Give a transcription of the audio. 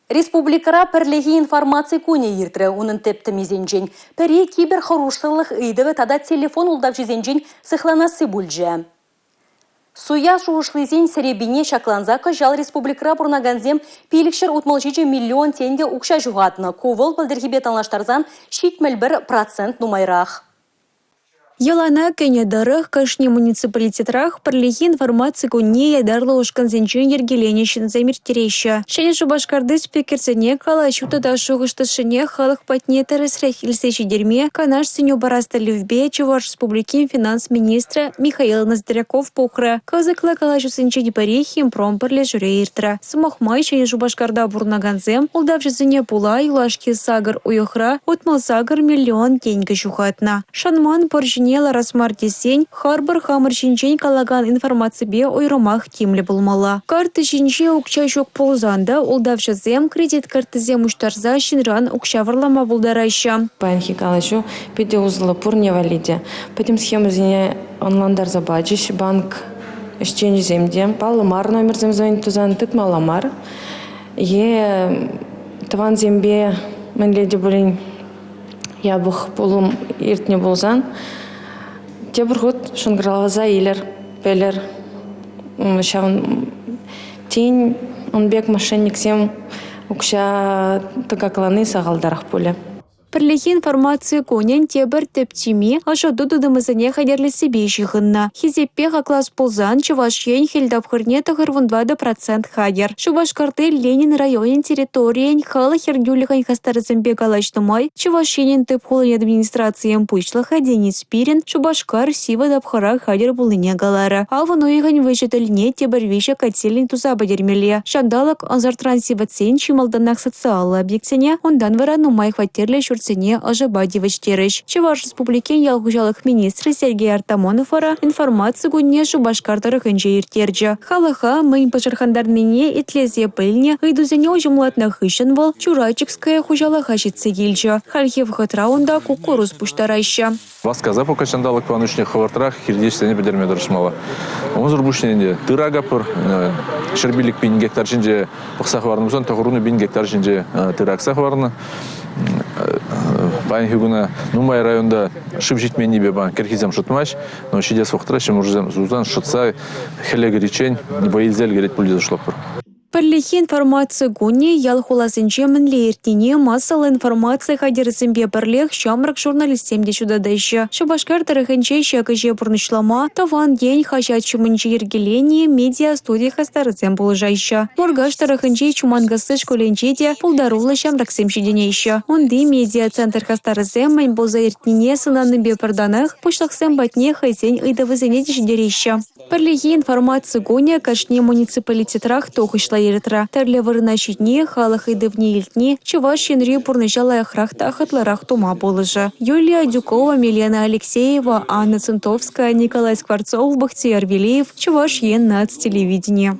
Республикӑра Пӗрлехи информаци кунӗ иртрӗ. Унӑн тӗп тӗмисенчен пӗри киберхӑрушсӑрлӑх ыйтӑвӗ тата телефон ултавҫисенчен сыхланасси пулчӗ. Суя шухӑшлисен серепине ҫакланса кӑҫал республикӑра пурӑнакансем 567 миллион тенкӗ укҫа ҫухатнӑ. Ку вӑл пӗлтӗрхипе танлаштарсан 71% нумайрах. Йӑлана кӗнӗ тӑрӑх, кашни муниципалитетрах Пӗрлехи информаци кунне ятарлӑ ушкӑнсенчен йӗркеленӗ ҫынсем ирттереҫҫӗ. Ҫӗнӗ Шупашкарти спикерсене калаҫу тата шухӑш тӗшшине халӑх патне тӗрӗсрех илсе ҫитерме канаш-сӗнӳ парас тӗллевпе Чӑваш Республикин финанс министрӗ Михаил Ноздряков пухрӗ. Кӑсӑклӑ калаҫусенчен пӗри «Химпром» пӗрлешӳре иртрӗ. Сӑмах май, Ҫӗнӗ Шупашкарта пурӑнакансем ултавҫӑсене пула юлашки сакӑр уйӑхра 68 миллион тенкӗ ҫухатнӑ. Шанман пӑр ҫине ларас мар тесен харпӑр хамӑр ҫинчен калакан информаципе уйрӑмах тимлӗ пулмалла. Карта ҫинче укҫа ҫук пулсан та ултавҫӑсем кредит карттисем уҫтарса ҫынран укҫа вӑрлама пултараҫҫӗ. Паянхи калаҫу питӗ усӑллӑ пурне валли те. Пӗтӗм схемӑсене ӑнлантарса пачӗҫ банк ӗҫченӗсем те. Паллӑ мар номерсем звонить тусан тытмалла мар. Е тӑвансемпе мӗнле те пулин япӑх пулӑм иртнӗ пулсан тепӗр хут шӑнкӑравласа илӗр, пӗлӗр. Ҫавӑн тен ун пек мошенниксем укҫа тӑкаклани сахалтарах пулӗ. Пӗрлехи информаци кунӗн тепӗр тӗп теми ӑшӑту тытӑмӗсене хатӗрлессипе ҫыхӑннӑ. Хисеппе хаклас пулсан Чӑваш Ен хӗл тапхӑрне 94 процент хатӗр. Шупашкарти Ленин районӗн территорийӗн халӑх ертӳлӗхӗн хастарӗсемпе калаҫнӑ май Чӑваш Енӗн тӗп хулин администрацийӗн пуҫлӑхӗ Денис Спирин Шупашкар сивӗ тапхӑра хатӗр пулнине каларӗ. Авӑн уйӑхӗн вӗҫӗ тӗлне тепӗр виҫӗ котельнӑй туса пӗтермелле. Ҫанталӑк ӑнсӑртран сивӗтсен чи малтанах социаллӑ объектсене, унтан вара нумай хваттерлӗ ҫуртсене ӑшӑпа тивӗҫтерӗҫ. Чӑваш Республикин ял хуҫалӑх министрӗ Сергей Артамонов вара информаци кунне Шупашкар тӑрӑхӗнче ирттерчӗ. Халӑха мӗн пӑшӑрхантарнине итлесе пӗлнӗ, ыйтусене уҫӑмлатнӑ хыҫҫӑн вӑл Чурачикское хуҫалӑха ҫитсе килчӗ. Хальхи вӑхӑтра унта куккурус пуҫтараҫҫӗ. Васкаса пока ҫанталӑк панӑ хӑвӑртрах хирти ӗҫсене пӗтерме тӑрӑшмалла. Унсӑр пуҫне ӗнтӗ тыр акатпӑр. 105 000 гектар ҫинче пӑхса хӑварнӑ пулсан 90 000 гектар ҫинче тыр акса хӑварнӑ. Паянхи куна нумай районта шыв ҫитменнипе кӗрхисем шӑтмасть, но ҫитес вӑхӑтра ҫумӑрсем сусан шӑтса хӗле кӗриччен вӑй илсе ӗлкӗрет пуль тесе шутлатпӑр. Пӗрлехи информаци кунӗ ял-хуласенче мӗнле иртнине массӑллӑ информаци хатӗрӗсемпе пӗрлех ҫамрӑк журналистсем те ҫутатаҫҫӗ. Шупашкар тӑрӑхӗнче ҫак ӗҫе пурнӑҫлама «Тӑван ен» хаҫат ҫумӗнче йӗркеленӗ медиа-студи хастарӗсем пулӑшаҫҫӗ. Муркаш тӑрӑхӗнчи Чуманкасси шкулӗнче те пултаруллӑ ҫамрӑксем ҫитӗнеҫҫӗ. Унти медиа-центр хастарӗсем мӗн пулса иртнине сӑнанипе пӗр танах пуҫлӑхсем патне хӑйсен ыйтӑвӗсене те ҫитереҫҫӗ. Пӗрлехи информаци кунӗ кашни муниципалитетрах тухӑҫлӑ иртрӗ. Тӗрлӗ вырӑна ҫитни, халӑх ыйтӑвне илтни Чӑваш Енри пурнӑҫа лайӑхрах та хӑтлӑрах тума пулӑшӗ. Юлия Адюкова, Милена Алексеева, Анна Центовская, Николай Скворцов, Бахтияр Велиев, Чӑваш Ен наци телевиденийӗ.